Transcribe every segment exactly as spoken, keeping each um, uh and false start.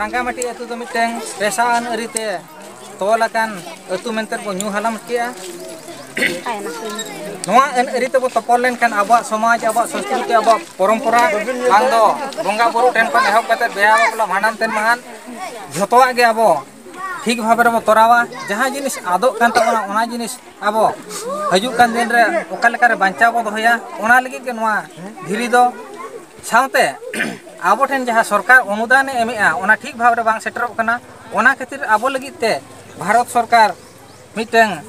ᱨᱟᱝᱜᱟᱢᱟᱹᱴᱤ ᱟᱹᱛᱩ ᱫᱚ ᱢᱤᱫᱴᱟᱝ ᱯᱮᱥᱟ ᱟᱹᱱ ᱟᱹᱨᱤ ᱛᱮ ᱛᱚᱞ ᱟᱠᱟᱱ ᱟᱹᱛᱩ ᱢᱮᱱᱛᱮ ᱵᱚ ᱧᱩ ᱦᱟᱞᱟᱢ ᱠᱮᱜᱼᱟ᱾ ᱱᱚᱣᱟ ᱟᱹᱱ ᱟᱹᱨᱤ ᱛᱮᱵᱚ ᱛᱚᱯᱚᱞ ᱞᱮᱱᱠᱷᱟᱱ ᱟᱵᱚᱣᱟᱜ ᱥᱚᱢᱟᱡᱽ, ᱟᱵᱚᱣᱟᱜ ᱥᱚᱸᱥᱠᱨᱤᱛᱤ, ᱟᱵᱚᱣᱟᱜ ᱯᱚᱨᱚᱢᱯᱚᱨᱟ, ᱵᱟᱝ ᱫᱚ ᱵᱚᱸᱜᱟ ᱵᱩᱨᱩ ᱴᱷᱮᱱ ᱠᱷᱚᱱ ᱮᱦᱚᱵ ᱠᱟᱛᱮ ᱵᱤᱦᱟ ᱵᱟᱯᱞᱟ, ᱵᱷᱟᱸᱰᱟᱱ, ᱛᱮᱱ ᱢᱟᱦᱟᱱ, ᱡᱷᱚᱛᱚᱣᱟᱜ ᱜᱮ ᱟᱵᱚ ᱴᱷᱤᱠ ᱵᱷᱟᱵᱮ ᱨᱮᱵᱚ ᱛᱚᱨᱟᱣᱟ᱾ ᱡᱟᱦᱟᱸ ᱡᱤᱱᱤᱥ ᱟᱫᱚᱜ ᱠᱟᱱ ᱛᱟᱵᱚᱱᱟ, ᱚᱱᱟ ᱡᱤᱱᱤᱥ ᱟᱵᱚ ᱦᱤᱡᱩᱜ ᱠᱟᱱ ᱫᱤᱱ ᱨᱮ ᱚᱠᱟ ᱞᱮᱠᱟᱨᱮ ᱵᱟᱧᱪᱟᱣ ᱵᱚ ᱫᱚᱦᱚᱭᱟ, ᱚᱱᱟ ᱞᱟᱹᱜᱤᱫ ᱜᱮ ᱱᱚᱣᱟ ᱫᱷᱤᱨᱤ ᱫᱚ᱾ ᱥᱟᱶᱛᱮ ᱟᱵᱚ ᱴᱷᱮᱱ ᱡᱟᱦᱟᱸ ᱥᱚᱨᱠᱟᱨ ᱚᱱᱩᱫᱟᱱᱮ ᱮᱢᱮᱜᱼᱟ, ᱚᱱᱟ ᱴᱷᱤᱠ ᱵᱷᱟᱵᱽ ᱨᱮ ᱵᱟᱝ ᱥᱮᱴᱮᱨᱚᱜ ᱠᱟᱱᱟ᱾ ᱚᱱᱟ ᱠᱷᱟᱹᱛᱤᱨ ᱟᱵᱚ ᱞᱟᱹᱜᱤᱫ ᱛᱮ ᱵᱷᱟᱨᱚᱛ ᱥᱚᱨᱠᱟᱨ ᱢᱤᱫᱴᱟᱝ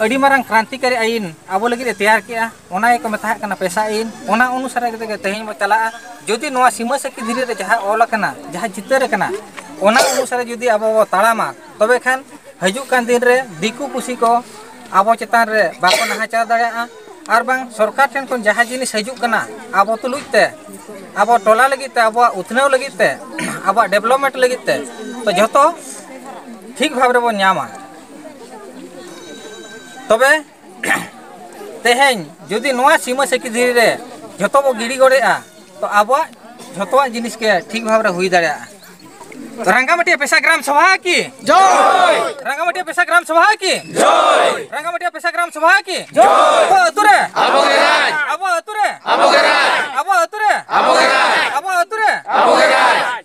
ᱟᱹᱰᱤ ᱢᱟᱨᱟᱝ ᱠᱨᱟᱱᱛᱤᱠᱟᱨᱤ ᱟᱹᱭᱤᱱ ᱟᱵᱚ ᱞᱟᱹᱜᱤᱫ ᱮ ᱛᱮᱭᱟᱨ ᱠᱮᱜᱼᱟ᱾ ᱚᱱᱟ ᱜᱮᱠᱚ ᱢᱮᱛᱟᱜ ᱠᱟᱱᱟ ᱯᱮᱥᱟ ᱟᱹᱭᱤᱱ᱾ ᱚᱱᱟ ᱚᱱᱩᱥᱟᱨᱮ ᱠᱟᱛᱮ ᱜᱮ ᱛᱮᱦᱮᱧ ᱵᱚ ᱪᱟᱞᱟᱜᱼᱟ᱾ ᱡᱩᱫᱤ ᱱᱚᱣᱟ ᱥᱤᱢᱟᱹ ᱥᱟᱹᱠᱷᱤ ᱫᱷᱤᱨᱤ ᱨᱮ ᱡᱟᱦᱟᱸ ᱚᱞ ᱟᱠᱟᱱᱟ, ᱡᱟᱦᱟᱸ ᱪᱤᱛᱟᱹᱨ ᱟᱠᱟᱱᱟ, ᱚᱱᱟ ᱚᱱᱩᱥᱟᱨᱮ ᱡᱩᱫᱤ ᱟᱵᱚ ᱵᱚ ᱛᱟᱲᱟᱢᱟ, ᱛᱚᱵᱮ ᱠᱷᱟᱱ ᱦᱤᱡᱩᱜ ᱠᱟᱱ ᱫᱤᱱ ᱨᱮ ᱫᱤᱠᱩ ᱯᱩᱥᱤ ᱠᱚ ᱟᱵᱚ ᱪᱮᱛᱟᱱ ᱨᱮ ᱵᱟᱠᱚ ᱱᱟᱦᱟᱪᱟᱨ ᱫᱟᱲᱮᱭᱟᱜᱼᱟ᱾ ᱟᱨ ᱵᱟᱝ ᱥᱚᱨᱠᱟᱨ ᱴᱷᱮᱱ ᱠᱷᱚᱱ ᱡᱟᱦᱟᱸ ᱡᱤᱱᱤᱥ ᱦᱤᱡᱩᱜ ᱠᱟᱱᱟ ᱟᱵᱚ ᱛᱩᱞᱩᱡ ᱛᱮ, ᱟᱵᱚ ᱴᱚᱞᱟ ᱞᱟᱹᱜᱤᱫ ᱛᱮ, ᱟᱵᱚᱣᱟᱜ ᱩᱛᱱᱟᱹᱣ ᱞᱟᱹᱜᱤᱫ ᱛᱮ, ᱟᱵᱚᱣᱟᱜ ᱰᱮᱵᱷᱞᱚᱯᱢᱮᱱᱴ ᱞᱟᱹᱜᱤᱫ ᱛᱮ, ᱛᱚ ᱡᱷᱚᱛᱚ ᱴᱷᱤᱠ ᱵᱷᱟᱵᱽ ᱨᱮᱵᱚᱱ ᱧᱟᱢᱟ᱾ ᱛᱚᱵᱮ ᱛᱮᱦᱮᱧ ᱡᱩᱫᱤ ᱱᱚᱣᱟ ᱥᱤᱢᱟᱹ ᱥᱟᱹᱠᱷᱤ ᱫᱷᱤᱨᱤ ᱨᱮ ᱡᱷᱚᱛᱚ ᱵᱚ ᱜᱤᱰᱤ ᱜᱚᱰᱮᱜᱼᱟ, ᱛᱚ ᱟᱵᱚᱣᱟᱜ ᱡᱷᱚᱛᱚᱣᱟᱜ ᱡᱤᱱᱤᱥ ᱜᱮ ᱴᱷᱤᱠ ᱵᱷᱟᱵᱽ ᱨᱮ ᱦᱩᱭ ᱫᱟᱲᱮᱭᱟᱜᱼᱟ᱾ ᱨᱟᱝᱜᱟᱢᱟᱹᱴᱤᱭᱟ ᱯᱮᱥᱟ ᱜᱨᱟᱢ ᱥᱚᱵᱷᱟ ᱠᱤ ᱡᱚᱭ! ᱨᱟᱝᱜᱟᱢᱟᱹᱴᱤᱭᱟ ᱯᱮᱥᱟ ᱜᱨᱟᱢ ᱥᱚᱵᱷᱟ ᱠᱤ ᱡᱚᱭ! ᱨᱟᱝᱜᱟᱢᱟᱹᱴᱤᱭᱟ ᱯᱮᱥᱟ ᱜᱨᱟᱢ ᱥᱚᱵᱷᱟ ᱠᱤ ᱡᱚᱭ! ᱟᱵᱚ ᱟᱹᱛᱩ ᱨᱮ ᱟᱵᱚ ᱜᱮ ᱨᱟᱡᱽ! ᱟᱵᱚ ᱟᱹᱛᱩ ᱨᱮ ᱟᱵᱚ ᱜᱮ ᱨᱟᱡᱽ! ᱟᱵᱚ ᱟᱹᱛᱩ ᱨᱮ ᱟᱵᱚ ᱜᱮ ᱨᱟᱡᱽ! ᱟᱵᱚ ᱟᱹᱛᱩ ᱨᱮ ᱟᱵᱚ ᱜᱮ ᱨᱟᱡᱽ!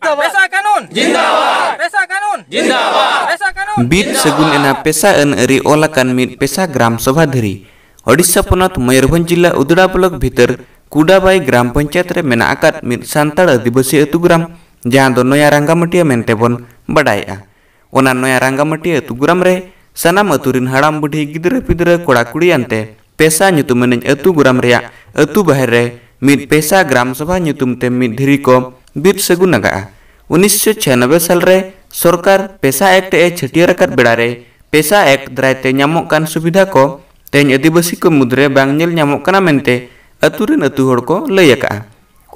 ᱯᱮᱥᱟ ᱠᱟᱹᱱᱩᱱ ᱡᱤᱱᱫᱟᱵᱟᱫ! ᱯᱮᱥᱟ ᱠᱟᱹᱱᱩᱱ ᱡᱤᱱᱫᱟᱵᱟᱫ! ᱯᱮᱥᱟ ᱠᱟᱹᱱᱩᱱ ᱵᱤᱫ ᱥᱟᱹᱜᱩᱱ ᱮᱱᱟ ᱯᱮᱥᱟ ᱟᱹᱱ ᱟᱹᱨᱤ ᱚᱞ ᱟᱠᱟᱱ ᱢᱤᱫ ᱯᱮᱥᱟ ᱜᱨᱟᱢ ᱥᱚᱵᱷᱟ ᱫᱷᱤᱨᱤ᱾ ᱳᱰᱤᱥᱟ ᱯᱚᱱᱚᱛ ᱢᱚᱭᱩᱨᱵᱷᱚᱸᱡᱽ ᱡᱤᱞᱟ ᱩᱫᱽᱲᱟ ᱵᱞᱚᱠ ᱵᱷᱤᱛᱟᱹᱨ ᱠᱩᱰᱟᱵᱟᱭ ᱜᱨᱟᱢ ᱯᱚᱧᱪᱟᱭᱮᱛ ᱨᱮ ᱢᱮᱱᱟᱜ ᱟᱠᱟᱫ ᱢᱤᱫ ᱥᱟᱱᱛᱟᱲ ᱟᱹᱫᱤᱵᱟᱹᱥᱤ ᱟᱹᱛᱩ ᱜᱨᱟᱢ, ᱡᱟᱦᱟᱸ ᱫᱚ ᱱᱚᱭᱟ ᱨᱟᱝᱜᱟᱢᱟᱹᱴᱤᱭᱟ ᱢᱮᱱᱛᱮ ᱵᱚᱱ ᱵᱟᱰᱟᱭᱮᱜᱼᱟ᱾ ᱚᱱᱟ ᱱᱚᱭᱟ ᱨᱟᱝᱜᱟᱢᱟᱹᱴᱤᱭᱟ ᱟᱹᱛᱩ ᱜᱨᱟᱢ ᱨᱮ ᱥᱟᱱᱟᱢ ᱟᱹᱛᱩ ᱨᱤᱱ ᱦᱟᱲᱟᱢ ᱵᱩᱰᱷᱤ, ᱜᱤᱫᱽᱨᱟᱹ ᱯᱤᱫᱽᱨᱟᱹ, ᱠᱚᱲᱟ ᱠᱩᱲᱤ ᱟᱱᱛᱮ ᱯᱮᱥᱟ ᱧᱩᱛᱩᱢ ᱟᱹᱱᱤᱡ ᱟᱹᱛᱩ ᱜᱨᱟᱢ ᱨᱮᱭᱟᱜ ᱟᱹᱛᱩ ᱵᱟᱦᱮᱨ ᱨᱮ ᱢᱤᱫ ᱯᱮᱥᱟ ᱜᱨᱟᱢ ᱥᱚᱵᱷᱟ ᱧᱩᱛᱩᱢ ᱛᱮ ᱢᱤᱫ ᱫᱷᱤᱨᱤ ᱠᱚ ᱵᱤᱫ ᱥᱟᱹᱜᱩᱱ ᱟᱠᱟᱫᱼᱟ᱾ ᱩᱱᱤᱥᱥᱚ ᱪᱷᱤᱭᱟᱱᱚᱵᱵᱳᱭ ᱥᱟᱞ ᱨᱮ ᱥᱚᱨᱠᱟᱨ ᱯᱮᱥᱟ ᱮᱠᱴ ᱮ ᱪᱷᱟᱹᱴᱭᱟᱹᱨ ᱟᱠᱟᱫ ᱵᱮᱲᱟ ᱨᱮ ᱯᱮᱥᱟ ᱮᱠᱴ ᱫᱟᱨᱟᱭ ᱛᱮ ᱧᱟᱢᱚᱜ ᱠᱟᱱ ᱥᱩᱵᱤᱫᱷᱟ ᱠᱚ ᱛᱮᱦᱮᱧ ᱟᱹᱫᱤᱵᱟᱹᱥᱤ ᱠᱚ ᱢᱩᱫᱽᱨᱮ ᱵᱟᱝ ᱧᱮᱞ ᱧᱟᱢᱚᱜ ᱠᱟᱱᱟ ᱢᱮᱱᱛᱮ ᱟᱹᱛᱩ ᱨᱤᱱ ᱟᱹᱛᱩ ᱦᱚᱲ ᱠᱚ ᱞᱟᱹᱭ ᱟᱠᱟᱫᱼᱟ᱾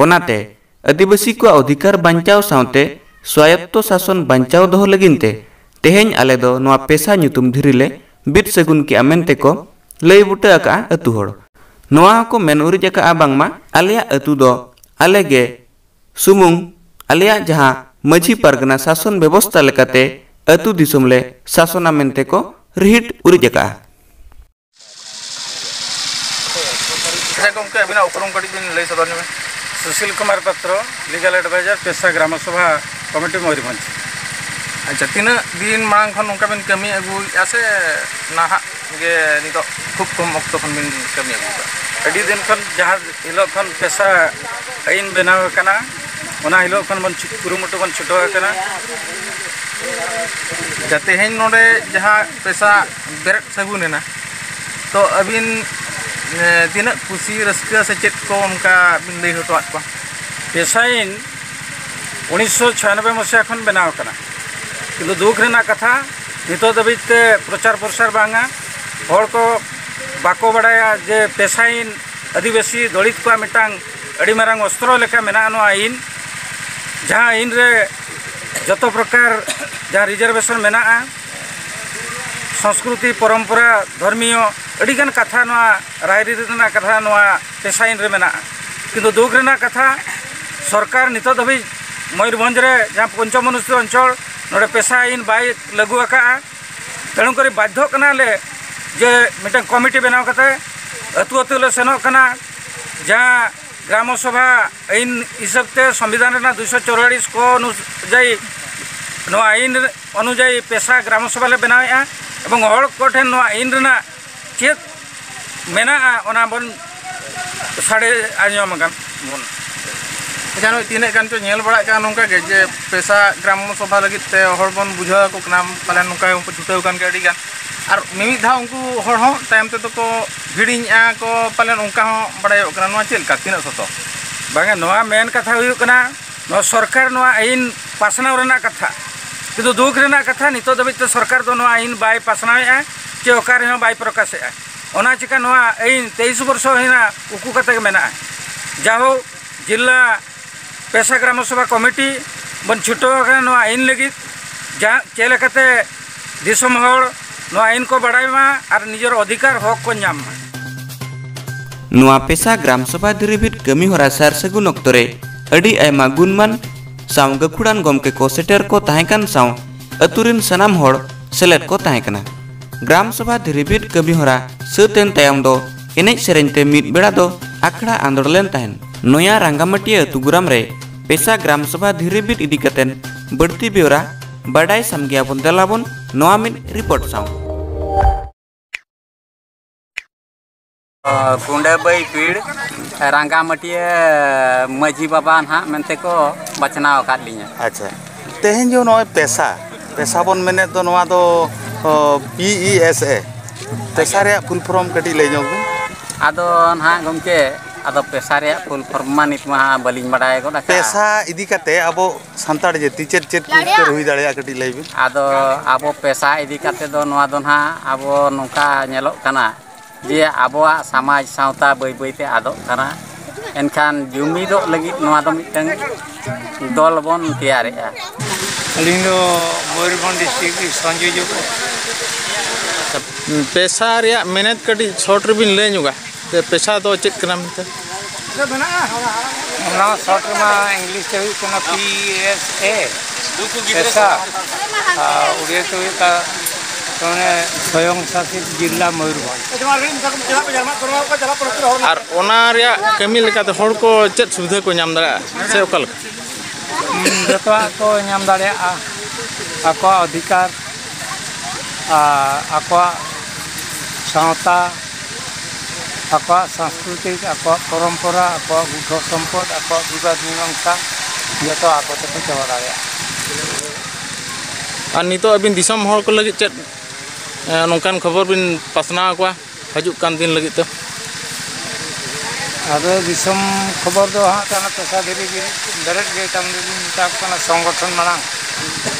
ᱚᱱᱟᱛᱮ ᱟᱹᱫᱤᱵᱟᱹᱥᱤ ᱠᱚᱣᱟᱜ ᱚᱫᱷᱤᱠᱟᱨ ᱵᱟᱧᱪᱟᱣ ᱥᱟᱶᱛᱮ ᱥᱣᱟᱭᱚᱛᱛᱚ ᱥᱟᱥᱚᱱ ᱵᱟᱧᱪᱟᱣ ᱫᱚᱦᱚ ᱞᱟᱹᱜᱤᱫ ᱛᱮ ᱛᱮᱦᱮᱧ ᱟᱞᱮ ᱫᱚ ᱱᱚᱣᱟ ᱯᱮᱥᱟ ᱧᱩᱛᱩᱢ ᱫᱷᱤᱨᱤ ᱞᱮ ᱵᱤᱫ ᱥᱟᱹᱜᱩᱱ ᱠᱮᱜᱼᱟ ᱢᱮᱱᱛᱮ ᱠᱚ ᱞᱟᱹᱭ ᱵᱩᱴᱟᱹ ᱟᱠᱟᱫᱼᱟ ᱟᱹᱛᱩ ᱦᱚᱲ᱾ ᱱᱚᱣᱟ ᱦᱚᱸᱠᱚ ᱢᱮᱱ ᱩᱨᱤᱡ ᱟᱠᱟᱫᱼᱟ ᱵᱟᱝᱢᱟ ᱟᱞᱮᱭᱟᱜ ᱟᱹᱛᱩ ᱫᱚ ᱟᱞᱮ ᱜᱮ ᱥᱩᱢᱩᱝ ᱟᱞᱮᱭᱟᱜ ᱡᱟᱦᱟᱸ ᱢᱟᱹᱡᱷᱤ ᱯᱟᱨᱜᱟᱱᱟ ᱥᱟᱥᱚᱱ ᱵᱮᱵᱚᱥᱛᱟ ᱞᱮᱠᱟᱛᱮ ᱟᱹᱛᱩ ᱫᱤᱥᱚᱢ ᱞᱮ ᱥᱟᱥᱚᱱᱟ ᱢᱮᱱᱛᱮ ᱠᱚ ᱨᱤᱦᱤᱴ ᱩᱨᱤᱡ ᱟᱠᱟᱫᱼᱟ᱾ ᱟᱪᱪᱷᱟ ᱜᱚᱢᱠᱮ, ᱟᱹᱵᱤᱱᱟᱜ ᱩᱯᱨᱩᱢ ᱠᱟᱹᱴᱤᱡ ᱵᱤᱱ ᱞᱟᱹᱭ ᱥᱚᱫᱚᱨ ᱧᱚᱜᱟ᱾ ᱥᱩᱥᱤᱞ ᱠᱩᱢᱟᱨ ᱯᱟᱛᱨᱚ, ᱞᱤᱜᱟᱞ ᱮᱰᱵᱟᱭᱡᱟᱨ, ᱯᱮᱥᱟ ᱜᱨᱟᱢᱚ ᱥᱚᱵᱷᱟ ᱠᱚᱢᱤᱴᱤ, ᱢᱚᱭᱩᱨᱵᱷᱚᱸᱡᱽ᱾ ᱟᱪᱪᱷᱟ, ᱛᱤᱱᱟᱹᱜ ᱫᱤᱱ ᱢᱟᱲᱟᱝ ᱠᱷᱚᱱ ᱱᱚᱝᱠᱟ ᱵᱤᱱ ᱠᱟᱹᱢᱤ ᱟᱹᱜᱩᱭᱮᱫᱼᱟ ᱥᱮ ᱱᱟᱦᱟᱜ ᱜᱮ ᱱᱤᱛᱚᱜ ᱠᱷᱩᱵ ᱠᱚᱢ ᱚᱠᱛᱚ ᱠᱷᱚᱱ ᱵᱤᱱ ᱠᱟᱹᱢᱤ ᱟᱹᱜᱩ ᱠᱟᱜᱼᱟ? ᱟᱹᱰᱤ ᱫᱤᱱ ᱠᱷᱚᱱ, ᱡᱟᱦᱟᱸ ᱦᱤᱞᱳᱜ ᱠᱷᱚᱱ ᱯᱮᱥᱟ ᱟᱹᱭᱤᱱ ᱵᱮᱱᱟᱣ ᱟᱠᱟᱱᱟ, ᱚᱱᱟ ᱦᱤᱞᱳᱜ ᱠᱷᱚᱱ ᱵᱚᱱ ᱪᱷᱩ-, ᱠᱩᱨᱩᱢᱩᱴᱩ ᱵᱚᱱ ᱪᱷᱩᱴᱟᱹᱣ ᱟᱠᱟᱱᱟ᱾ ᱟᱪᱪᱷᱟ, ᱛᱮᱦᱮᱧ ᱱᱚᱰᱮ ᱡᱟᱦᱟᱸ ᱯᱮᱥᱟ ᱵᱮᱨᱮᱫ ᱥᱟᱹᱜᱩᱱ ᱮᱱᱟ, ᱛᱚ ᱟᱹᱵᱤᱱ, ᱮ, ᱛᱤᱱᱟᱹᱜ ᱠᱩᱥᱤ ᱨᱟᱹᱥᱠᱟᱹ ᱥᱮ ᱪᱮᱫ ᱠᱚ ᱚᱱᱠᱟ ᱵᱤᱱ ᱞᱟᱹᱭ ᱦᱚᱴᱚᱣᱟᱫ ᱠᱚᱣᱟ? ᱯᱮᱥᱟ ᱟᱹᱭᱤᱱ ᱩᱱᱤᱥᱥᱚ ᱪᱷᱤᱭᱟᱱᱚᱵᱵᱳᱭ ᱢᱟᱥᱤᱦᱟ ᱠᱷᱚᱱ ᱵᱮᱱᱟᱣ ᱟᱠᱟᱱᱟ, ᱠᱤᱱᱛᱩ ᱫᱩᱠ ᱨᱮᱱᱟᱜ ᱠᱟᱛᱷᱟ, ᱱᱤᱛᱚᱜ ᱫᱷᱟᱹᱵᱤᱡ ᱛᱮ ᱯᱨᱚᱪᱟᱨ ᱯᱨᱚᱥᱟᱨ ᱵᱟᱝᱟ᱾ ᱦᱚᱲ ᱠᱚ ᱵᱟᱠᱚ ᱵᱟᱲᱟᱭᱟ ᱡᱮ ᱯᱮᱥᱟ ᱟᱹᱭᱤᱱ ᱟᱹᱫᱤᱵᱟᱹᱥᱤ ᱫᱚᱞᱤᱛ ᱠᱚᱣᱟᱜ ᱢᱤᱫᱴᱟᱝ ᱟᱹᱰᱤ ᱢᱟᱨᱟᱝ ᱚᱥᱛᱨᱚ ᱞᱮᱠᱟ ᱢᱮᱱᱟᱜᱼᱟ ᱱᱚᱣᱟ ᱟᱹᱭᱤᱱ, ᱡᱟᱦᱟᱸ ᱟᱹᱭᱤᱱ ᱨᱮ ᱡᱚᱛᱚ ᱯᱨᱚᱠᱟᱨ ᱡᱟᱦᱟᱸ ᱨᱤᱡᱟᱨᱵᱷᱮᱥᱚᱱ ᱢᱮᱱᱟᱜᱼᱟ, ᱥᱚᱝᱥᱠᱨᱩᱛᱤ, ᱯᱚᱨᱚᱢᱯᱚᱨᱟ, ᱫᱷᱚᱨᱢᱤᱭᱚ, ᱟᱹᱰᱤᱜᱟᱱ ᱠᱟᱛᱷᱟ, ᱱᱚᱣᱟ ᱨᱟᱭᱨᱤᱛ ᱨᱮᱱᱟᱜ ᱠᱟᱛᱷᱟ ᱱᱚᱣᱟ ᱯᱮᱥᱟ ᱟᱹᱭᱤᱱ ᱨᱮ ᱢᱮᱱᱟᱜᱼᱟ᱾ ᱠᱤᱱᱛᱩ ᱫᱩᱠ ᱨᱮᱱᱟᱜ ᱠᱟᱛᱷᱟ, ᱥᱚᱨᱠᱟᱨ ᱱᱤᱛᱚᱜ ᱫᱷᱟᱹᱵᱤᱡ ᱢᱚᱭᱩᱨᱵᱷᱚᱸᱡᱽ ᱨᱮ ᱡᱟᱦᱟᱸ ᱯᱚᱧᱪᱚᱢᱚᱱᱩᱥᱩᱪᱤᱛ ᱚᱧᱪᱚᱞ, ᱱᱚᱰᱮ ᱯᱮᱥᱟ ᱟᱹᱭᱤᱱ ᱵᱟᱭ ᱞᱟᱹᱜᱩ ᱟᱠᱟᱫᱼᱟ᱾ ᱛᱮᱬᱩ ᱠᱚᱨᱮ ᱵᱟᱫᱽᱫᱷᱚᱜ ᱠᱟᱱᱟᱞᱮ ᱡᱮ ᱢᱤᱫᱴᱟᱝ ᱠᱚᱢᱤᱴᱤ ᱵᱮᱱᱟᱣ ᱠᱟᱛᱮ ᱟᱹᱛᱩ ᱟᱹᱛᱩ ᱞᱮ ᱥᱮᱱᱚᱜ ᱠᱟᱱᱟ, ᱡᱟᱦᱟᱸ ᱜᱨᱟᱢᱚ ᱥᱚᱵᱷᱟ ᱟᱹᱭᱤᱱ ᱦᱤᱥᱟᱹᱵ ᱛᱮ ᱥᱚᱝᱵᱤᱫᱷᱟᱱ ᱨᱮᱱᱟᱜ ᱫᱩᱭᱥᱚ ᱪᱩᱣᱟᱞᱤᱥ ᱠᱚ ᱚᱱᱩᱡᱟᱭᱤ, ᱱᱚᱣᱟ ᱟᱹᱭᱤᱱ ᱚᱱᱩᱡᱟᱭᱤ ᱯᱮᱥᱟ ᱜᱨᱟᱢᱚ ᱥᱚᱵᱷᱟ ᱞᱮ ᱵᱮᱱᱟᱣᱮᱫᱼᱟ ᱮᱵᱚᱝ ᱦᱚᱲ ᱠᱚᱴᱷᱮᱱ ᱱᱚᱣᱟ ᱟᱹᱭᱤᱱ ᱨᱮᱱᱟᱜ ᱪᱮᱫ ᱢᱮᱱᱟᱜᱼᱟ, ᱚᱱᱟ ᱵᱚᱱ ᱥᱟᱰᱮ ᱟᱸᱡᱚᱢ ᱟᱠᱟᱱ ᱵᱚᱱ᱾ ᱟᱪᱪᱷᱟ, ᱱᱚᱜᱼᱚᱭ ᱛᱤᱱᱟᱹᱜ ᱜᱟᱱ ᱪᱚ ᱧᱮᱞ ᱵᱟᱲᱟᱜ ᱠᱟᱱᱟ ᱱᱚᱝᱠᱟ ᱜᱮ, ᱡᱮ ᱯᱮᱥᱟ ᱜᱨᱟᱢᱚ ᱥᱚᱵᱷᱟ ᱞᱟᱹᱜᱤᱫ ᱛᱮ ᱦᱚᱲ ᱵᱚᱱ ᱵᱩᱡᱷᱟᱹᱣ ᱟᱠᱚ ᱠᱟᱱᱟ, ᱯᱟᱞᱮᱱ ᱱᱚᱝᱠᱟ ᱜᱮᱠᱚ ᱪᱷᱩᱴᱟᱹᱣ ᱟᱠᱟᱱ ᱜᱮᱭᱟ ᱟᱹᱰᱤ ᱜᱟᱱ᱾ ᱟᱨ ᱢᱤᱢᱤᱫ ᱫᱷᱟᱣ ᱩᱱᱠᱩ ᱦᱚᱲ ᱦᱚᱸ ᱛᱟᱭᱚᱢ ᱛᱮᱫᱚ ᱠᱚ ᱦᱤᱲᱤᱧᱮᱜᱼᱟ ᱠᱚ, ᱯᱟᱞᱮᱱ ᱚᱱᱠᱟ ᱦᱚᱸ ᱵᱟᱲᱟᱭᱚᱜ ᱠᱟᱱᱟ᱾ ᱱᱚᱣᱟ ᱪᱮᱫ ᱞᱮᱠᱟ, ᱛᱤᱱᱟᱹᱜ ᱥᱚᱛᱚ? ᱵᱟᱝᱟ, ᱱᱚᱣᱟ ᱢᱮᱱ ᱠᱟᱛᱷᱟ ᱦᱩᱭᱩᱜ ᱠᱟᱱᱟ, ᱱᱚᱣᱟ ᱥᱚᱨᱠᱟᱨ ᱱᱚᱣᱟ ᱟᱹᱭᱤᱱ ᱯᱟᱥᱱᱟᱣ ᱨᱮᱱᱟᱜ ᱠᱟᱛᱷᱟ, ᱠᱤᱱᱛᱩ ᱫᱩᱠ ᱨᱮᱱᱟᱜ ᱠᱟᱛᱷᱟ, ᱱᱤᱛᱚᱜ ᱫᱷᱟᱹᱵᱤᱡ ᱛᱮ ᱥᱚᱨᱠᱟᱨ ᱫᱚ ᱱᱚᱣᱟ ᱟᱹᱭᱤᱱ ᱵᱟᱭ ᱯᱟᱥᱱᱟᱣᱮᱫᱼᱟ, ᱪᱮ ᱚᱠᱟ ᱨᱮᱦᱚᱸ ᱵᱟᱭ ᱯᱨᱚᱠᱟᱥᱮᱫᱼᱟ᱾ ᱚᱱᱟ ᱪᱤᱠᱟ ᱱᱚᱣᱟ ᱟᱹᱭᱤᱱ ᱛᱮᱭᱤᱥ ᱵᱚᱨᱥᱚ ᱦᱩᱭᱱᱟ, ᱩᱠᱩ ᱠᱟᱛᱮ ᱜᱮ ᱢᱮᱱᱟᱜᱼᱟ᱾ ᱡᱟᱦᱳᱠ, ᱡᱤᱞᱟ ᱯᱮᱥᱟ ᱜᱨᱟᱢᱚ ᱥᱚᱵᱷᱟ ᱠᱚᱢᱤᱴᱤ ᱵᱚᱱ ᱪᱷᱩᱴᱟᱹᱣ ᱟᱠᱟᱱᱟ ᱱᱚᱣᱟ ᱟᱹᱭᱤᱱ ᱞᱟᱹᱜᱤᱫ, ᱡᱟᱦᱟᱸ ᱪᱮᱫ ᱞᱮᱠᱟᱛᱮ ᱫᱤᱥᱚᱢ ᱦᱚᱲ ᱱᱚᱣᱟ ᱟᱹᱭᱤᱱ ᱠᱚ ᱵᱟᱲᱟᱭ ᱢᱟ ᱟᱨ ᱱᱤᱡᱮᱨ ᱚᱫᱷᱤᱠᱟᱨ ᱦᱚᱠ ᱠᱚ ᱧᱟᱢ ᱢᱟ᱾ ᱱᱚᱣᱟ ᱯᱮᱥᱟ ᱜᱨᱟᱢ ᱥᱚᱵᱷᱟ ᱫᱷᱤᱨᱤᱵᱷᱤᱛ ᱠᱟᱹᱢᱤ ᱦᱚᱨᱟ ᱥᱟᱨ ᱥᱟᱹᱜᱩᱱ ᱚᱠᱛᱚ ᱨᱮ ᱟᱹᱰᱤ ᱟᱭᱢᱟ ᱜᱩᱱᱢᱟᱱ ᱥᱟᱶ ᱜᱟᱹᱠᱷᱩᱲᱟᱱ ᱜᱚᱢᱠᱮ ᱠᱚ ᱥᱮᱴᱮᱨ ᱠᱚ ᱛᱟᱦᱮᱸ ᱠᱟᱱ ᱥᱟᱶ ᱟᱹᱛᱩ ᱨᱤᱱ ᱥᱟᱱᱟᱢ ᱦᱚᱲ ᱥᱮᱞᱮᱫ ᱠᱚ ᱛᱟᱦᱮᱸ ᱠᱟᱱᱟ᱾ ᱜᱨᱟᱢ ᱥᱚᱵᱷᱟ ᱫᱷᱤᱨᱤᱵᱤᱫ ᱠᱟᱹᱢᱤ ᱦᱚᱨᱟ ᱥᱟᱹᱛ ᱮᱱ ᱛᱟᱭᱚᱢ ᱫᱚ ᱮᱱᱮᱡ ᱥᱮᱨᱮᱧ ᱛᱮ ᱢᱤᱫ ᱵᱮᱲᱟ ᱫᱚ ᱟᱠᱷᱲᱟ ᱟᱸᱫᱳᱲ ᱞᱮᱱ ᱛᱟᱦᱮᱸᱱ᱾ ᱱᱚᱭᱟ ᱨᱟᱝᱜᱟᱢᱟᱹᱴᱤᱭᱟᱹ ᱟᱹᱛᱩ ᱜᱨᱟᱢ ᱨᱮ ᱯᱮᱥᱟ ᱜᱨᱟᱢ ᱥᱚᱵᱷᱟ ᱫᱷᱤᱨᱤᱵᱤᱫ ᱤᱫᱤ ᱠᱟᱛᱮ ᱵᱟᱹᱲᱛᱤ ᱵᱮᱣᱨᱟ ᱵᱟᱰᱟᱭ ᱥᱟᱢᱜᱮᱭᱟᱵᱚᱱ᱾ ᱫᱮᱞᱟᱵᱚᱱ ᱱᱚᱣᱟ ᱢᱤᱫ ᱨᱤᱯᱳᱨᱴ ᱥᱟᱶ᱾ ᱠᱩᱸᱰᱟᱹᱵᱟᱹᱭ ᱯᱤᱲ ᱨᱟᱸᱜᱟᱢᱟᱹᱴᱤᱭᱟᱹ ᱢᱟᱹᱡᱷᱤ ᱵᱟᱵᱟ ᱱᱟᱦᱟᱜ ᱢᱮᱱᱛᱮ ᱠᱚ ᱵᱟᱪᱷᱱᱟᱣ ᱟᱠᱟᱫ ᱞᱤᱧᱟᱹ᱾ ᱟᱪᱪᱷᱟ, ᱛᱮᱦᱮᱧ ᱡᱮ ᱱᱚᱜᱼᱚᱭ ᱯᱮᱥᱟ, ᱯᱮᱥᱟ ᱵᱚᱱ ᱢᱮᱱᱮᱫ ᱫᱚ, ᱱᱚᱣᱟ ᱫᱚ, ᱚ, ᱯᱤ ᱤ ᱮᱥ ᱮ, ᱯᱮᱥᱟ ᱨᱮᱭᱟᱜ ᱯᱷᱩᱞ ᱯᱷᱚᱨᱚᱢ ᱠᱟᱹᱴᱤᱡ ᱞᱟᱹᱭ ᱧᱚᱜ ᱵᱤᱱ᱾ ᱟᱫᱚ ᱱᱟᱦᱟᱜ ᱜᱚᱢᱠᱮ, ᱟᱫᱚ ᱯᱮᱥᱟ ᱨᱮᱭᱟᱜ ᱯᱷᱩᱞ ᱯᱷᱚᱨᱚᱢ ᱢᱟ ᱱᱤᱛ ᱢᱟ ᱦᱟᱸᱜ ᱵᱟᱹᱞᱤᱧ ᱵᱟᱰᱟᱭ ᱜᱚᱫ ᱟᱠᱟᱫᱼᱟ᱾ ᱯᱮᱥᱟ ᱤᱫᱤ ᱠᱟᱛᱮ ᱟᱵᱚ ᱥᱟᱱᱛᱟᱲ ᱡᱟᱹᱛᱤ ᱪᱮᱫ ᱪᱮᱫ ᱠᱚ ᱩᱯᱠᱟᱹᱨ ᱦᱩᱭ ᱫᱟᱲᱮᱭᱟᱜᱼᱟ, ᱠᱟᱹᱴᱤᱡ ᱞᱟᱹᱭ ᱵᱤᱱ᱾ ᱟᱫᱚ ᱟᱵᱚ ᱯᱮᱥᱟ ᱤᱫᱤ ᱠᱟᱛᱮ ᱫᱚ ᱱᱚᱣᱟ ᱫᱚ ᱱᱟᱦᱟᱜ ᱟᱵᱚ ᱱᱚᱝᱠᱟ ᱧᱮᱞᱚᱜ ᱠᱟᱱᱟ ᱡᱮ ᱟᱵᱚᱣᱟᱜ ᱥᱚᱢᱟᱡᱽ ᱥᱟᱶᱛᱟ ᱵᱟᱹᱭ ᱵᱟᱹᱭ ᱛᱮ ᱟᱫᱚᱜ ᱠᱟᱱᱟ᱾ ᱮᱱᱠᱷᱟᱱ ᱡᱩᱢᱤᱫᱚᱜ ᱞᱟᱹᱜᱤᱫ ᱱᱚᱣᱟ ᱫᱚ ᱢᱤᱫᱴᱟᱝ ᱫᱚᱞ ᱵᱚᱱ ᱛᱮᱭᱟᱨᱮᱜᱼᱟ᱾ ᱟᱹᱞᱤᱧ ᱫᱚ ᱢᱚᱭᱩᱨᱵᱷᱚᱸᱡᱽ ᱰᱤᱥᱴᱨᱤᱠᱴ ᱨᱤᱱᱤᱡ ᱥᱚᱧᱡᱚᱭ ᱡᱚᱠᱚ᱾ ᱯᱮᱥᱟ ᱨᱮᱭᱟᱜ ᱢᱮᱱᱮᱛ ᱠᱟᱹᱴᱤᱡ ᱥᱚᱨᱴ ᱨᱮᱵᱤᱱ ᱞᱟᱹᱭ ᱧᱚᱜᱟ, ᱡᱮ ᱯᱮᱥᱟ ᱫᱚ ᱪᱮᱫ ᱠᱟᱱᱟ ᱢᱮᱱᱛᱮ? ᱚᱱᱟ ᱥᱚᱨᱴ ᱨᱮᱢᱟ ᱤᱝᱞᱤᱥ ᱛᱮ ᱦᱩᱭᱩᱜ ᱠᱟᱱᱟ ᱯᱤ ᱮᱥ ᱮ, ᱯᱮᱥᱟ, ᱟᱨ ᱩᱲᱤᱭᱟ ᱛᱮ ᱦᱩᱭᱩᱜ ᱠᱟᱱᱟ ᱢᱟᱱᱮ ᱥᱚᱭᱚᱝ ᱥᱟᱥᱤᱛ ᱡᱤᱞᱟ ᱢᱚᱭᱩᱨᱵᱷᱚᱸᱡᱽ᱾ ᱟᱨ ᱚᱱᱟ ᱨᱮᱭᱟᱜ ᱠᱟᱹᱢᱤ ᱞᱮᱠᱟᱛᱮ ᱦᱚᱲ ᱠᱚ ᱪᱮᱫ ᱥᱩᱵᱤᱫᱷᱟ ᱠᱚ ᱧᱟᱢ ᱫᱟᱲᱮᱭᱟᱜᱼᱟ ᱥᱮ ᱚᱠᱟ ᱞᱮᱠᱟ? ᱡᱚᱛᱚᱣᱟᱜ ᱠᱚ ᱧᱟᱢ ᱫᱟᱲᱮᱭᱟᱜᱼᱟ, ᱟᱠᱚᱣᱟᱜ ᱚᱫᱷᱤᱠᱟᱨ, ᱟᱨ ᱟᱠᱚᱣᱟᱜ ᱥᱟᱶᱛᱟ, ᱟᱠᱚᱣᱟᱜ ᱥᱟᱝᱥᱠᱨᱤᱛᱤᱠ, ᱟᱠᱚᱣᱟᱜ ᱯᱚᱨᱚᱢᱯᱚᱨᱟ, ᱟᱠᱚᱣᱟᱜ ᱜᱩᱴᱷᱚ ᱥᱚᱢᱯᱚᱫ, ᱟᱠᱚᱣᱟᱜ ᱵᱤᱵᱟᱫ ᱢᱤᱢᱟᱝᱥᱟ, ᱡᱚᱛᱚ ᱟᱠᱚ ᱛᱮᱠᱚ ᱪᱟᱵᱟ ᱫᱟᱲᱮᱭᱟᱜᱼᱟ᱾ ᱟᱨ ᱱᱤᱛᱚᱜ ᱟᱹᱵᱤᱱ ᱫᱤᱥᱚᱢ ᱦᱚᱲ ᱠᱚ ᱞᱟᱹᱜᱤᱫ ᱪᱮᱫ, ᱮ, ᱱᱚᱝᱠᱟᱱ ᱠᱷᱚᱵᱚᱨ ᱵᱤᱱ ᱯᱟᱥᱱᱟᱣ ᱟᱠᱚᱣᱟ ᱦᱤᱡᱩᱜ ᱠᱟᱱ ᱫᱤᱱ ᱞᱟᱹᱜᱤᱫ ᱛᱮ? ᱟᱫᱚ ᱫᱤᱥᱚᱢ ᱠᱷᱚᱵᱚᱨ ᱫᱚ ᱦᱟᱸᱜ ᱠᱟᱱᱟ ᱯᱮᱥᱟ ᱫᱷᱤᱨᱤ ᱵᱤᱨᱤᱫ ᱵᱮᱨᱮᱫ ᱜᱮ ᱛᱟᱢ ᱫᱚᱵᱤᱱ ᱢᱮᱛᱟ ᱠᱚ ᱠᱟᱱᱟ ᱥᱚᱝᱜᱚᱴᱷᱚᱱ ᱢᱟᱲᱟᱝ᱾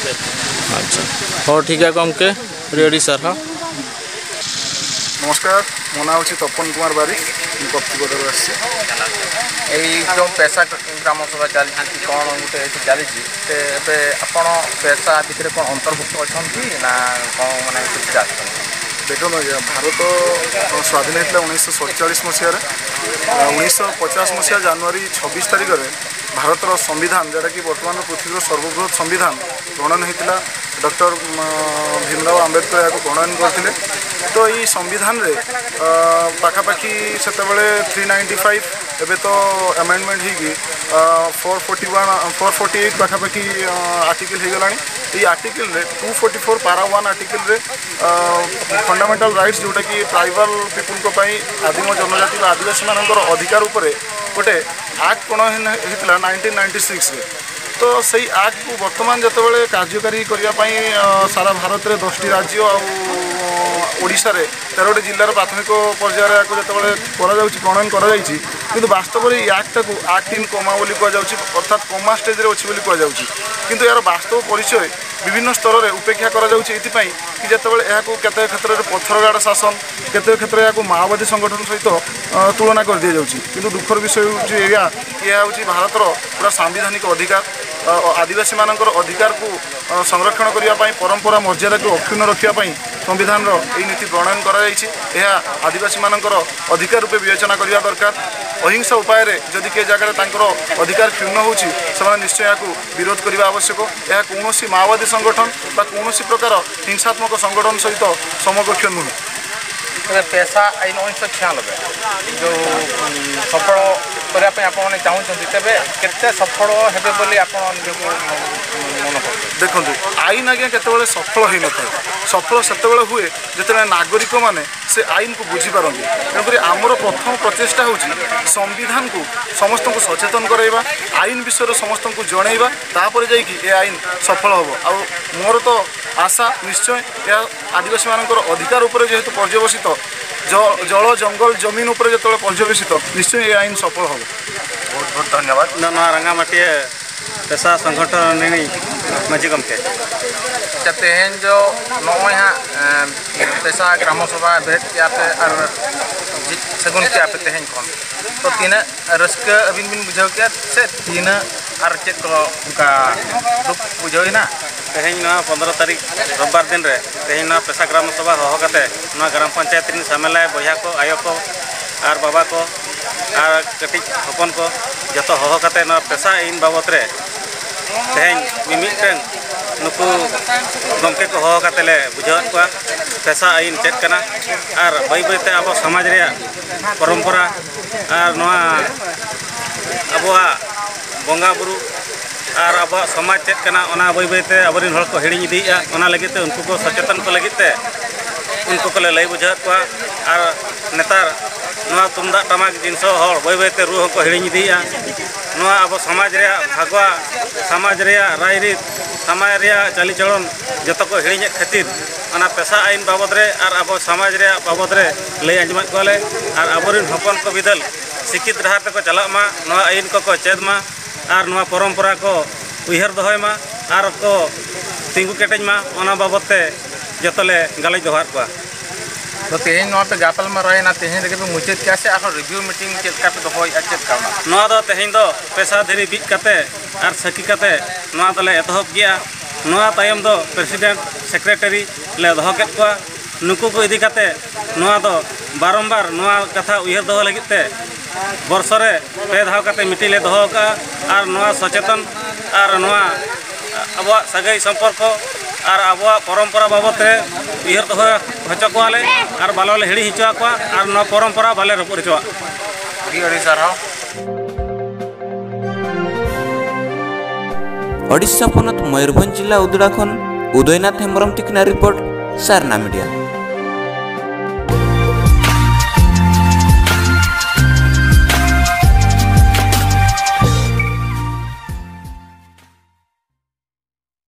ᱟᱪᱪᱷᱟ, ᱦᱚᱸ, ᱴᱷᱤᱠ ᱜᱮᱭᱟ ᱜᱚᱢᱠᱮ, ᱟᱹᱰᱤ ᱟᱹᱰᱤ ᱥᱟᱨᱦᱟᱣ᱾ নমস্কার, ମୋ ନାଁ ହେଉଛି ତପନ କୁମାର ବାରିକ, ମୁଁ କପ୍ତିପଦାରୁ ଆସିଛି। ଏଇ ଯେଉଁ ପେସା ଗ୍ରାମ ସଭା ଚାଲିଛି, କ'ଣ ଗୋଟେ ଏଠି ଚାଲିଛି, ସେ ଏବେ ଆପଣ ପେସା ଭିତରେ କ'ଣ ଅନ୍ତର୍ଭୁକ୍ତ ଅଛନ୍ତି ନା କ'ଣ, ମାନେ, ଖୁସିରେ ଆସୁଛନ୍ତି? ଦେଖନ୍ତୁ ଆଜ୍ଞା, ଭାରତ, ଅ, ସ୍ୱାଧୀନ ହେଇଥିଲା ଉଣେଇଶହ ସତଚାଳିଶ ମସିହାରେ। ଅ, ଉଣେଇଶହ ପଚାଶ ମସିହା ଜାନୁଆରୀ ଛବିଶ ତାରିଖରେ ଭାରତର ସମ୍ବିଧାନ, ଯେଉଁଟାକି ବର୍ତ୍ତମାନର ପୃଥିବୀର ସର୍ବବୃହତ ସମ୍ବିଧାନ, ପ୍ରଣୟନ ହେଇଥିଲା। ଡକ୍ଟର, ମ, ଭୀମରାଓ ଆମ୍ବେଦକର ଏହାକୁ ପ୍ରଣୟନ କରିଥିଲେ। ତ ଏଇ ସମ୍ବିଧାନରେ, ଅ, ପାଖାପାଖି ସେତେବେଳେ ଥ୍ରୀ ନାଇଣ୍ଟି ଫାଇଭ୍, ଏବେ ତ ଆମେଣ୍ଡମେଣ୍ଟ ହେଇକି, ଅ, four forty one, four forty eight ପାଖାପାଖି, ଅ, ଆର୍ଟିକଲ ହେଇଗଲାଣି। ଏଇ ଆର୍ଟିକଲରେ ଟୁ ଫୋର୍ଟି ଫୋର୍ ପାରା ୱାନ୍ ଆର୍ଟିକଲରେ, ଅ, ଫଣ୍ଡାମେଣ୍ଟାଲ ରାଇଟ୍ସ, ଯେଉଁଟାକି ଟ୍ରାଇବାଲ ପିପୁଲଙ୍କ ପାଇଁ, ଆଦିମ ଜନଜାତି ବା ଆଦିବାସୀମାନଙ୍କର ଅଧିକାର ଉପରେ ଗୋଟେ ଆକ୍ଟ କ'ଣ ହେଇ-, ହେଇଥିଲା ନାଇଣ୍ଟିନ୍ ନାଇଣ୍ଟି ସିକ୍ସରେ। ତ ସେଇ ଆକ୍ଟକୁ ବର୍ତ୍ତମାନ ଯେତେବେଳେ କାର୍ଯ୍ୟକାରୀ କରିବା ପାଇଁ, ଅ, ସାରା ଭାରତରେ ଦଶଟି ରାଜ୍ୟ ଆଉ, ଅ, ଓଡ଼ିଶାରେ ତେରଟି ଜିଲ୍ଲାର ପ୍ରାଥମିକ ପର୍ଯ୍ୟାୟରେ ଏହାକୁ ଯେତେବେଳେ କରାଯାଉଛି, ପ୍ରଣୟନ କରାଯାଇଛି, କିନ୍ତୁ ବାସ୍ତବରେ ଏଇ ଆକ୍ଟଟାକୁ ଆକ୍ଟ ଇନ୍ କୋମା ବୋଲି କୁହାଯାଉଛି, ଅର୍ଥାତ୍ କୋମା ଷ୍ଟେଜ୍ରେ ଅଛି ବୋଲି କୁହାଯାଉଛି। କିନ୍ତୁ ଏହାର ବାସ୍ତବ ପରିଚୟ ବିଭିନ୍ନ ସ୍ତରରେ ଉପେକ୍ଷା କରାଯାଉଛି ଏଇଥିପାଇଁ କି ଯେତେବେଳେ ଏହାକୁ କେତେକ କ୍ଷେତ୍ରରେ ପଥରଗାଡ଼ ଶାସନ, କେତେକ କ୍ଷେତ୍ରରେ ଏହାକୁ ମାଓବାଦୀ ସଂଗଠନ ସହିତ, ଅ, ତୁଳନା କରିଦିଆଯାଉଛି। କିନ୍ତୁ ଦୁଃଖର ବିଷୟ ହେଉଛି ଏଇଆ, ଏହା ହେଉଛି ଭାରତର ପୁରା ସାମ୍ବିଧାନିକ ଅଧିକାର। ଅ, ଆଦିବାସୀମାନଙ୍କର ଅଧିକାରକୁ, ଅ, ସଂରକ୍ଷଣ କରିବା ପାଇଁ, ପରମ୍ପରା ମର୍ଯ୍ୟାଦାକୁ ଅକ୍ଷୁଣ୍ଣ ରଖିବା ପାଇଁ ସମ୍ବିଧାନର ଏହି ନୀତି ପ୍ରଣୟନ କରାଯାଇଛି। ଏହା ଆଦିବାସୀମାନଙ୍କର ଅଧିକାର ରୂପେ ବିବେଚନା କରିବା ଦରକାର। ଅହିଂସା ଉପାୟରେ ଯଦି କିଏ ଜାଗାରେ ତାଙ୍କର ଅଧିକାର କ୍ଷୁଣ୍ଣ ହେଉଛି, ସେମାନେ ନିଶ୍ଚୟ ଏହାକୁ ବିରୋଧ କରିବା ଆବଶ୍ୟକ। ଏହା କୌଣସି ମାଓବାଦୀ ସଂଗଠନ ବା କୌଣସି ପ୍ରକାର ହିଂସାତ୍ମକ ସଂଗଠନ ସହିତ ସମକକ୍ଷ ନୁହେଁ। ତେବେ ପେସା ଆଇନ ଉଣେଇଶହ ଛୟାନବେ ଯେଉଁ, ଉଁ, ସଫଳ କରିବା ପାଇଁ ଆପଣମାନେ ଚାହୁଁଛନ୍ତି, ତେବେ କେତେ ସଫଳ ହେବେ ବୋଲି ଆପଣ ନିଜକୁ, ଉଁ, ମନେ କରୁଛନ୍ତି? ଦେଖନ୍ତୁ, ଆଇନ ଆଜ୍ଞା କେତେବେଳେ ସଫଳ ହେଇନଥାଏ। ସଫଳ ସେତେବେଳେ ହୁଏ ଯେତେବେଳେ ନାଗରିକମାନେ ସେ ଆଇନକୁ ବୁଝିପାରନ୍ତି। ତେଣୁକରି ଆମର ପ୍ରଥମ ପ୍ରଚେଷ୍ଟା ହେଉଛି ସମ୍ବିଧାନକୁ ସମସ୍ତଙ୍କୁ ସଚେତନ କରାଇବା, ଆଇନ ବିଷୟରେ ସମସ୍ତଙ୍କୁ ଜଣାଇବା, ତାପରେ ଯାଇକି ଏ ଆଇନ ସଫଳ ହେବ। ଆଉ ମୋର ତ ଆଶା, ନିଶ୍ଚୟ ଏହା ଆଦିବାସୀମାନଙ୍କର ଅଧିକାର ଉପରେ ଯେହେତୁ ପର୍ଯ୍ୟବସିତ, ଜ-, ଜଳ, ଜଙ୍ଗଲ, ଜମିନ ଉପରେ ଯେତେବେଳେ ପର୍ଯ୍ୟବସିତ, ନିଶ୍ଚୟ ଏ ଆଇନ ସଫଳ ହେବ। ବହୁତ ବହୁତ ଧନ୍ୟବାଦ। ᱱᱚᱣᱟ ᱨᱟᱸᱜᱟᱢᱟᱹᱴᱤᱭᱟᱹ ᱯᱮᱥᱟ ᱥᱚᱝᱜᱚᱴᱷᱚᱱ ᱨᱤᱱᱤᱡ ᱢᱟᱹᱡᱷᱤ ᱜᱚᱢᱠᱮ᱾ ᱟᱪᱪᱷᱟ, ᱛᱮᱦᱮᱧ ᱫᱚ ᱱᱚᱜᱼᱚᱭ ᱦᱟᱸᱜ, ᱮᱸ, ᱯᱮᱥᱟ ᱜᱨᱟᱢᱚ ᱥᱚᱵᱷᱟ ᱵᱮᱨᱮᱫ ᱠᱮᱜᱼᱟ ᱯᱮ ᱟᱨ ᱡᱤ-, ᱥᱟᱹᱜᱩᱱ ᱠᱮᱜᱼᱟ ᱯᱮ ᱛᱮᱦᱮᱧ ᱠᱷᱚᱱ, ᱛᱚ ᱛᱤᱱᱟᱹᱜ ᱨᱟᱹᱥᱠᱟᱹ ᱟᱹᱵᱤᱱ ᱵᱤᱱ ᱵᱩᱡᱷᱟᱹᱣ ᱠᱮᱜᱼᱟ ᱥᱮ ᱛᱤᱱᱟᱹᱜ ᱟᱨ ᱪᱮᱫ ᱠᱚ ᱚᱱᱠᱟ ᱫᱩᱠ ᱵᱩᱡᱷᱟᱹᱣ ᱮᱱᱟ? ᱛᱮᱦᱮᱧ ᱱᱚᱣᱟ ᱯᱚᱱᱫᱽᱨᱚ ᱛᱟᱹᱨᱤᱠᱷ ᱨᱳᱵᱵᱟᱨ ᱫᱤᱱ ᱨᱮ ᱛᱮᱦᱮᱧ ᱱᱚᱣᱟ ᱯᱮᱥᱟ ᱜᱨᱟᱢ ᱥᱚᱵᱷᱟ ᱦᱚᱦᱚ ᱠᱟᱛᱮ ᱱᱚᱣᱟ ᱜᱨᱟᱢ ᱯᱚᱧᱪᱟᱭᱮᱛ ᱨᱤᱱ ᱥᱟᱢᱮᱞᱟᱭ ᱵᱚᱭᱦᱟ ᱠᱚ, ᱟᱭᱳ ᱠᱚ, ᱟᱨ ᱵᱟᱵᱟ ᱠᱚ ᱟᱨ ᱠᱟᱹᱴᱤᱡ ᱦᱚᱯᱚᱱ ᱠᱚ ᱡᱚᱛᱚ ᱦᱚᱦᱚ ᱠᱟᱛᱮ ᱱᱚᱣᱟ ᱯᱮᱥᱟ ᱟᱹᱭᱤᱱ ᱵᱟᱵᱚᱫ ᱨᱮ ᱛᱮᱦᱮᱧ ᱢᱤᱢᱤᱫᱴᱟᱝ ᱱᱩᱠᱩ ᱜᱚᱢᱠᱮ ᱠᱚ ᱦᱚᱦᱚ ᱠᱟᱛᱮ ᱞᱮ ᱵᱩᱡᱷᱟᱹᱣᱟᱫ ᱠᱚᱣᱟ ᱯᱮᱥᱟ ᱟᱹᱭᱤᱱ ᱪᱮᱫ ᱠᱟᱱᱟ ᱟᱨ ᱵᱟᱹᱭ ᱵᱟᱹᱭᱛᱮ ᱟᱵᱚ ᱥᱚᱢᱟᱡᱽ ᱨᱮᱭᱟᱜ ᱯᱚᱨᱚᱢᱯᱚᱨᱟ ᱟᱨ ᱱᱚᱣᱟ ᱟᱵᱚᱣᱟᱜ ᱵᱚᱸᱜᱟ ᱵᱩᱨᱩ ᱟᱨ ᱟᱵᱚᱣᱟᱜ ᱥᱚᱢᱟᱡᱽ ᱪᱮᱫ ᱠᱟᱱᱟ, ᱚᱱᱟ ᱵᱟᱹᱭ ᱵᱟᱹᱭᱛᱮ ᱟᱵᱚᱨᱮᱱ ᱦᱚᱲ ᱠᱚ ᱦᱤᱲᱤᱧ ᱤᱫᱤᱭᱮᱫᱼᱟ᱾ ᱚᱱᱟ ᱞᱟᱹᱜᱤᱫ ᱛᱮ ᱩᱱᱠᱩ ᱠᱚ ᱥᱚᱪᱮᱛᱚᱱ ᱠᱚ ᱞᱟᱹᱜᱤᱫ ᱛᱮ ᱩᱱᱠᱩ ᱠᱚᱞᱮ ᱞᱟᱹᱭ ᱵᱩᱡᱷᱟᱹᱣᱮᱫ ᱠᱚᱣᱟ᱾ ᱟᱨ ᱱᱮᱛᱟᱨ ᱱᱚᱣᱟ ᱛᱩᱢᱫᱟᱜ ᱴᱟᱢᱟᱠ ᱡᱤᱱᱤᱥ ᱦᱚᱸ ᱦᱚᱲ ᱵᱟᱹᱭ ᱵᱟᱹᱭᱛᱮ ᱨᱩ ᱦᱚᱸᱠᱚ ᱦᱤᱲᱤᱧ ᱤᱫᱤᱭᱮᱫᱼᱟ᱾ ᱱᱚᱣᱟ ᱟᱵᱚ ᱥᱚᱢᱟᱡᱽ ᱨᱮᱭᱟᱜ ᱵᱷᱟᱜᱽᱣᱟ, ᱥᱚᱢᱟᱡᱽ ᱨᱮᱭᱟᱜ ᱨᱟᱭᱨᱤᱛ, ᱥᱚᱢᱟᱡᱽ ᱨᱮᱭᱟᱜ ᱪᱟᱹᱞᱤᱪᱟᱞᱚᱱ ᱡᱚᱛᱚ ᱠᱚ ᱦᱤᱲᱤᱧᱮᱫ ᱠᱷᱟᱹᱛᱤᱨ ᱚᱱᱟ ᱯᱮᱥᱟ ᱟᱹᱭᱤᱱ ᱵᱟᱵᱚᱫ ᱨᱮ ᱟᱨ ᱟᱵᱚ ᱥᱚᱢᱟᱡᱽ ᱨᱮᱭᱟᱜ ᱵᱟᱵᱚᱫ ᱨᱮ ᱞᱟᱹᱭ ᱟᱸᱡᱚᱢᱟᱫ ᱠᱚᱣᱟᱞᱮ᱾ ᱟᱨ ᱟᱵᱚᱨᱮᱱ ᱦᱚᱯᱚᱱ ᱠᱚ ᱵᱤᱫᱟᱹᱞ ᱥᱤᱠᱠᱷᱤᱛ ᱰᱟᱦᱟᱨ ᱛᱮᱠᱚ ᱪᱟᱞᱟᱜ ᱢᱟ, ᱱᱚᱣᱟ ᱟᱹᱭᱤᱱ ᱠᱚᱠᱚ ᱪᱮᱫ ᱢᱟ ᱟᱨ ᱱᱚᱣᱟ ᱯᱚᱨᱚᱢᱯᱚᱨᱟ ᱠᱚ ᱩᱭᱦᱟᱹᱨ ᱫᱚᱦᱚᱭ ᱢᱟ ᱟᱨ ᱠᱚ ᱛᱤᱸᱜᱩ ᱠᱮᱴᱮᱡ ᱢᱟ, ᱚᱱᱟ ᱵᱟᱵᱚᱫ ᱛᱮ ᱡᱚᱛᱚ ᱞᱮ ᱜᱟᱞᱚᱪ ᱫᱚᱦᱚᱣᱟᱫ ᱠᱚᱣᱟ᱾ ᱛᱚ ᱛᱮᱦᱮᱧ ᱱᱚᱣᱟ ᱯᱮ ᱜᱟᱯᱟᱞ ᱢᱟᱨᱟᱣᱮᱱᱟ, ᱛᱮᱦᱮᱧ ᱨᱮᱜᱮ ᱯᱮ ᱢᱩᱪᱟᱹᱫ ᱠᱮᱜᱼᱟ ᱥᱮ ᱟᱨᱦᱚᱸ ᱨᱤᱵᱷᱤᱭᱩ ᱢᱤᱴᱤᱝ ᱪᱮᱫ ᱞᱮᱠᱟ ᱯᱮ ᱫᱚᱦᱚᱭᱮᱫᱼᱟ, ᱪᱮᱫ ᱞᱮᱠᱟ ᱚᱱᱟ? ᱱᱚᱣᱟ ᱫᱚ ᱛᱮᱦᱮᱧ ᱫᱚ ᱯᱮᱥᱟ ᱫᱷᱤᱨᱤ ᱵᱤᱫ ᱠᱟᱛᱮ ᱟᱨ ᱥᱟᱹᱠᱷᱤ ᱠᱟᱛᱮ ᱱᱚᱣᱟ ᱫᱚᱞᱮ ᱮᱛᱚᱦᱚᱵ ᱜᱮᱭᱟ᱾ ᱱᱚᱣᱟ ᱛᱟᱭᱚᱢ ᱫᱚ ᱯᱨᱮᱥᱤᱰᱮᱱᱴ, ᱥᱮᱠᱨᱮᱴᱟᱨᱤ ᱞᱮ ᱫᱚᱦᱚ ᱠᱮᱫ ᱠᱚᱣᱟ᱾ ᱱᱩᱠᱩ ᱠᱚ ᱤᱫᱤ ᱠᱟᱛᱮ ᱱᱚᱣᱟ ᱫᱚ ᱵᱟᱨᱚᱢᱵᱟᱨ ᱱᱚᱣᱟ ᱠᱟᱛᱷᱟ ᱩᱭᱦᱟᱹᱨ ᱫᱚᱦᱚ ᱞᱟᱹᱜᱤᱫ ᱛᱮ ᱵᱚᱨᱥᱚ ᱨᱮ ᱯᱮ ᱫᱷᱟᱣ ᱠᱟᱛᱮ ᱢᱤᱴᱤᱝ ᱞᱮ ᱫᱚᱦᱚ ᱠᱟᱜᱼᱟ᱾ ᱟᱨ ᱱᱚᱣᱟ ᱥᱚᱪᱮᱛᱚᱱ ᱟᱨ ᱱᱚᱣᱟ ᱟᱵᱚᱣᱟᱜ ᱥᱟᱹᱜᱟᱹᱭ ᱥᱚᱢᱯᱚᱨᱠᱚ ᱟᱨ ᱟᱵᱚᱣᱟᱜ ᱯᱚᱨᱚᱢᱯᱚᱨᱟ ᱵᱟᱵᱚᱫ ᱛᱮ ᱩᱭᱦᱟᱹᱨ ᱫᱚᱦᱚ ᱦᱚᱪᱚ ᱠᱚᱣᱟᱞᱮ ᱟᱨ ᱵᱟᱞᱮ ᱦᱤᱲᱤᱧ ᱦᱚᱪᱚ ᱟᱠᱚᱣᱟ ᱟᱨ ᱱᱚᱣᱟ ᱯᱚᱨᱚᱢᱯᱚᱨᱟ ᱵᱟᱞᱮ ᱨᱟᱹᱯᱩᱫ ᱦᱚᱪᱚᱣᱟᱜᱼᱟ᱾ ᱟᱹᱰᱤ ᱟᱹᱰᱤ ᱥᱟᱨᱦᱟᱣ᱾ ᱳᱰᱤᱥᱟ ᱯᱚᱱᱚᱛ ᱢᱚᱭᱩᱨᱵᱷᱚᱸᱡᱽ ᱡᱤᱞᱟ ᱩᱫᱽᱲᱟ ᱠᱷᱚᱱ ᱩᱫᱚᱭᱱᱟᱛᱷ ᱦᱮᱢᱵᱨᱚᱢ ᱛᱤᱠᱤᱱᱟᱜ ᱨᱤᱯᱳᱨᱴ, ᱥᱟᱨᱱᱟ ᱢᱤᱰᱤᱭᱟ᱾